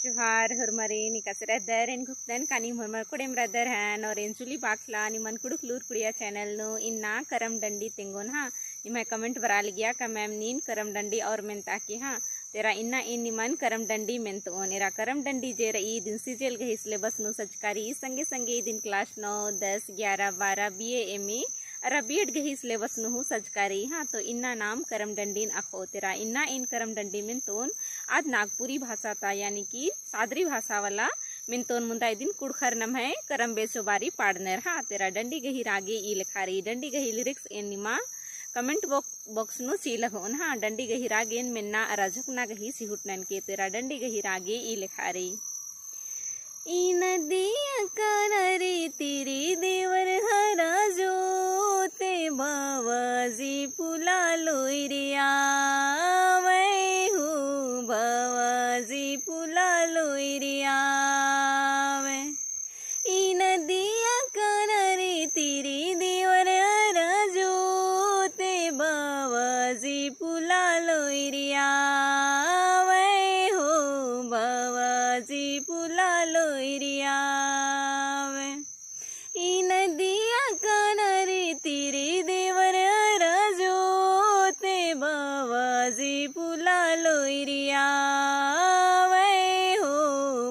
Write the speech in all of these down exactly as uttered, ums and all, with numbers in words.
जोहार, होरमारिन, एकासे रअदर, एन घुखदन का नीम होरमर कोड़ेम रअदर हन, और एन जुली बाखला निमन कुँड़ुख़ लूर कुड़िया channel नू इन्ना करम डंडी तेंगोन हाँ, निम्है comment बरआ लगिया का ma'am नीन करम डंडी और मेन्ता की हाँ, तेरा इन्ना एन निमन करम डंडी मेन्तओन। एरा करम डंडी जे रई इदिन CGL गही syllabus नू सजका रई, संगे संगे इदिन class नौ, दस, ग्यारह, बारह, BA, MA, अरा B.Ed गही syllabus नू हूँ सजका रई हाँ, तो इन्ना नाम करम डंडीन अख़ो। तेरा इन्ना एन करम डंडी मेन्तओन आद नागपुरी भाषा ता, यानी कि सादरी भाषा वाला मेन्तओन मुन्दा इदिन कुँड़ुख़र नम्है करम बेचो बारी पाड़नर हाँ। तेरा डंडी गही रागे ई लेखा रई, डंडी गही lyrics एन निमा comment box, box नू चिआ लगओन हाँ, डंडी गही रागेन मेन्ना अरा झुकना गही सिहुटनन के। तेरा डंडी गही रागे ई लेखा रई। ई नदिया कनरी तिरी देवर हरा जोते बाबाजी पुला लोइरिया, वै हो बाबाजी पुला लोइरिया, वै। ई नदिया कनरी तिरी देवर हरा जोते बाबाजी पुला लोइरिया, वै हो बाबाजी पुला लोइरिया, वै। ई नदिया कनरी तिरी देवर हरा जोते बाबाजी पुला लोइरिया, वै हो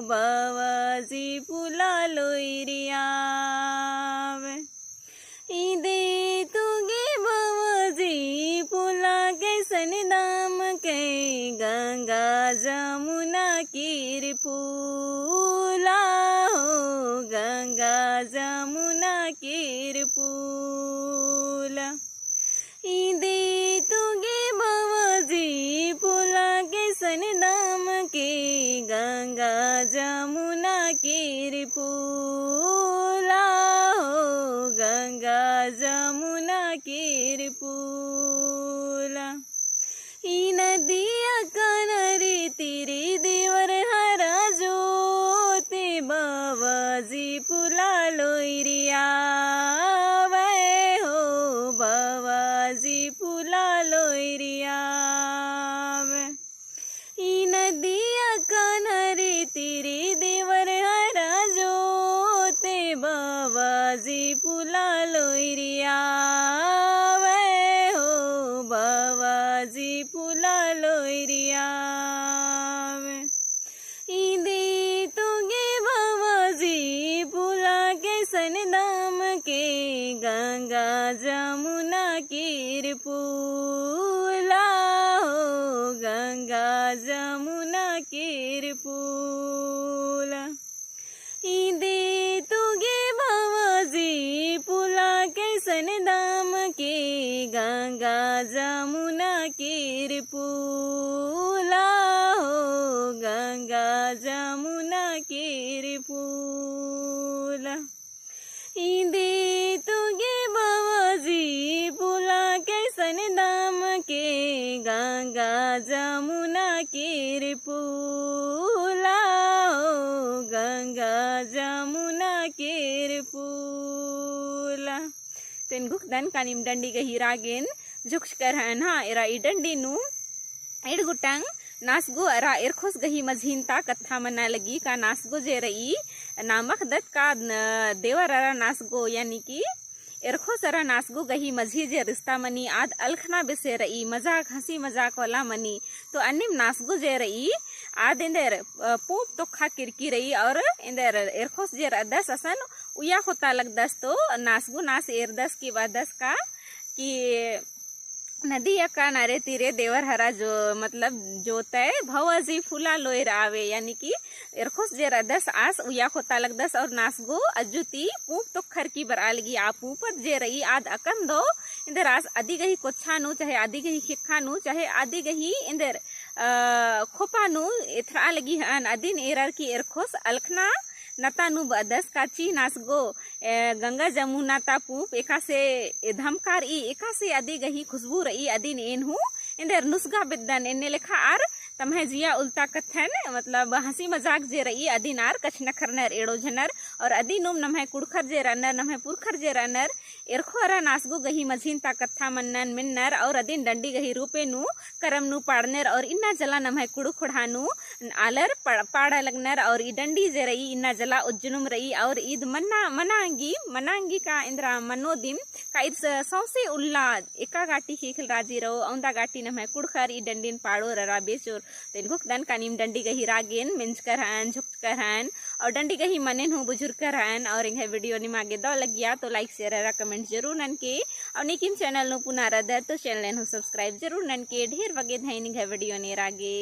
बाबाजी पुला लोइरिया, वै। इदे तुगे बाबाजी पुला कैसन दाम कै गंगा जमुना कीर पुला हो, गंगा जमुना कीर पुला। इदे तुगे बाबाजी पुला कैसन दाम के गंगा जमुना कीर पुला हो, गंगा जमुना कीर पुला। ई नदिया कनरी तिरी देवर हरा जोते बाबाजी पुला लोइरिया, वै हो बाबाजी पुला लोइरिया, वै। ई नदिया कनरी तिरी देवर हरा जोते बाबाजी पुला लोइरिया, वै हो बाबाजी पुला लोइरिया, वै। इदे तुगे बाबाजी पुला कैसन दाम के गंगा जमुना कीर पुला हो, गंगा जमुना कीर पुला। इदे तुगे बाबाजी पुला कैसन दाम के गंगा जमुना कीर पुला हो, गंगा जमुना कीर पुला। इदे तुगे बाबाजी पुला कैसन दाम के गंगा जमुना कीर पुला हो, गंगा जमुना कीर पुला। तेन घुखदन का नीम डंडी गही रागेन झुकचकर हन हाँ। एरा ई डंडी नू एंड़ गुट्टंग नासगो अरा एरखोस गही मझिन ता कत्था मना लगी। का नासगो जे रई, नाम अख़दत का न-, देवर अरा नासगो, यानी कि एरखोस अरा नासगो गही मझी जे रिस्ता मनी, आद अलखना बेसे रई, मजाक, हँसी मजाक वाला मनी। तो अन्नेम नासगो जे रई, आद एन्देर, अ, पूँप तोखा किरकी रई, और एन्देर एरखोस जे रअदस असन उइया ख़ोता लगदस। तो नासगो नास एरदस की बअदस का कि नदिया कनरे तिरे देवर हरा जो, मतलब, जोतय भवाजी फुला लोइर आवे, यानी कि एरखोस जे रअदस आस उइया ख़ोता लगदस और नासगो अज्जु ती पूँप तोखर की बरआ लगी। आ पूँपत जे रई आद अकन दव एन्देर आस अदी गही कोच्छा नू, चाहे अदी गही ख़ेक्खा नू, चाहे अदी गही एन्देर, अ, ख़ोपा नू एथरआ लगी हन। अदिन एरर की एरखोस अलखना नता नू बअदस का ची नासगो, ए, गंगा जमुना ता पूँप एकासे ए धमका रई, एकासे अदी गही खुशबू रई, अदिन एन हूँ एन्देर नुसगा बेद्दन एन्ने लेखा आर नम्है जिया उल्टा कत्थन, मतलब हँसी मजाक जे रई, अदिन आर कछनखरनर एड़ो झनर, और अदिनुम नम्है कुँड़ुख़र जे रअनर, नम्है पुरखर जे रअनर, एरखो अरा नासगो गही मझिन ता कत्था मन्नन मेन्नर, और अदिन डंडी गही रूपे नू करम नू पाड़नर, और इन्ना जला नम्है कुँड़ुख़ ख़ोंड़हा नू आलर पा-, पाड़ा लगनर, और ई डंडी जे रई इन्ना जला उज्जनुम रई, और ईद मन्ना, मनांगी, मनांगी का एन्दरा मनो दिम का ईद स-, सौंसे उल्ला एका गाटी ख़ेख़ेल राजी रओ, औंदा गाटी नम्है कुँड़ुख़र ई डंडिन पाड़ोर अरा बेचोर। तो एन घोखदन का नीम डंडी गही रागेन मेंजकर हन, झोंकचकर हन, और डंडी गही मनेन हूँ बुझुरकर हन, और एंग्है video निमा गे दव लगिया तो like, share अरा comment जरूर ननके, और नीकिम channel नू पुना रअदर तो channel एन हूँ subscribe जरूर ननके। ढेर बग्गे धैन एंग्है video नेरा गे।